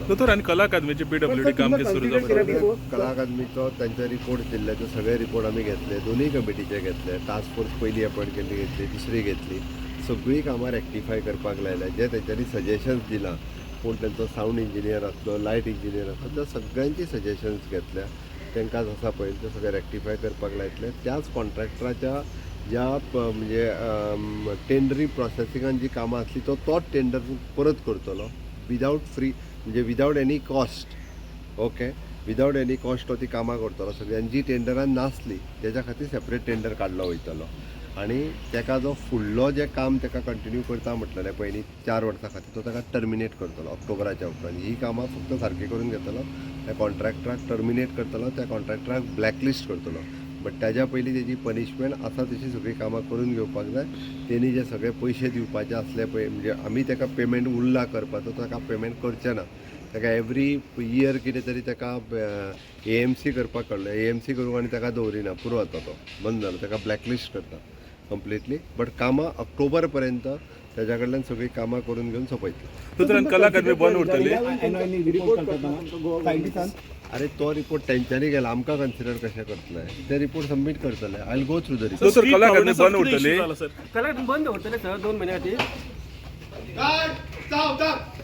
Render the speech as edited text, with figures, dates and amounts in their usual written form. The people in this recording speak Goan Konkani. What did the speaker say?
करतलो. दोतोर, आनी कला अकादमीचे पीडब्ल्यूडी काम कितें सुरू जावपाचें? कला अकादमीचो तांचे रिपोर्ट दिल्ले, ते सगळे रिपोर्ट आमी घेतले, दोनूय कमिटीचे घेतले. टास्क फोर्स पयली अपॉयंट केल्ली घेतली, दुसरी घेतली. सगळीं कामां रेक्टिफाय करपाक लायल्या. जे तेंच्यांनी सजेशन्स दिलां, कोण तेंचो सावंड इंजिनियर आसलो, लायट इंजिनियर आसलो, त्या सगळ्यांची सजेशन्स घेतल्या. तांकां आसा पळय ते सगळे रेक्टिफाय करपाक लायतले. त्याच कॉन्ट्रॅक्टराच्या ज्या म्हणजे टेंडरी प्रोसेसिंगान जी कामां आसली, तो तोच टेंडर परत करतलो विदावट फ्री, म्हणजे without any cost, okay, without any cost तो ती कामां करतलो सगळीं. आनी जी टेंडरान नासली तेज्या खातीर सेपरेट टेंडर काडलो वयतलो. आनी तेका जो फुडलो जें काम तेका कंटिन्यू करता म्हटलेलें पयलीं 4 वर्सां खातीर, तो ताका टर्मिनेट करतलो ऑक्टोबराच्या उपरांत. ही कामां फक्त सारकी करून घेतलो, त्या कॉन्ट्रॅक्टराक टर्मिनेट करतलो, त्या कॉन्ट्रॅक्टराक ब्लॅकलिस्ट करतलो. बट ताज्या पयलीं तेजी पनिशमेंट आसा तशी सगळीं कामां करून घेवपाक जाय. तेणी जे सगळे पयशे दिवपाचे आसले पळय, म्हणजे आमी ताका पेमेंट उरला करपाचो, ताका पेमेंट करचे ना. ताका एवरी इयर कितें तरी ताका एएमसी करपाक कळ्ळें. एएमसी करूंक आनी ताका दवरिना, पुरो जाता, तो बंद जालो, ताका ब्लॅकलिस्ट करता कंप्लिटली. बट कामां ऑक्टोबर पर्यंत ताज्या कडल्यान सगळीं कामां करून घेवन सोंपयतले. दोतोर, आनी कला अकादमी बंद उरतली? रिपोर्ट करतना सायंटिस्टान अरे, तो रिपोर्ट तेंच्यांनी गेला, आमकां कन्सिडर कशें करतले? ते रिपोर्ट सबमीट करतले. I will go through the report. दोतोर, कला अकादमी बंद उरतली? कला बंद दवरतले सर 2 म्हयन्या खातीर? सावधान.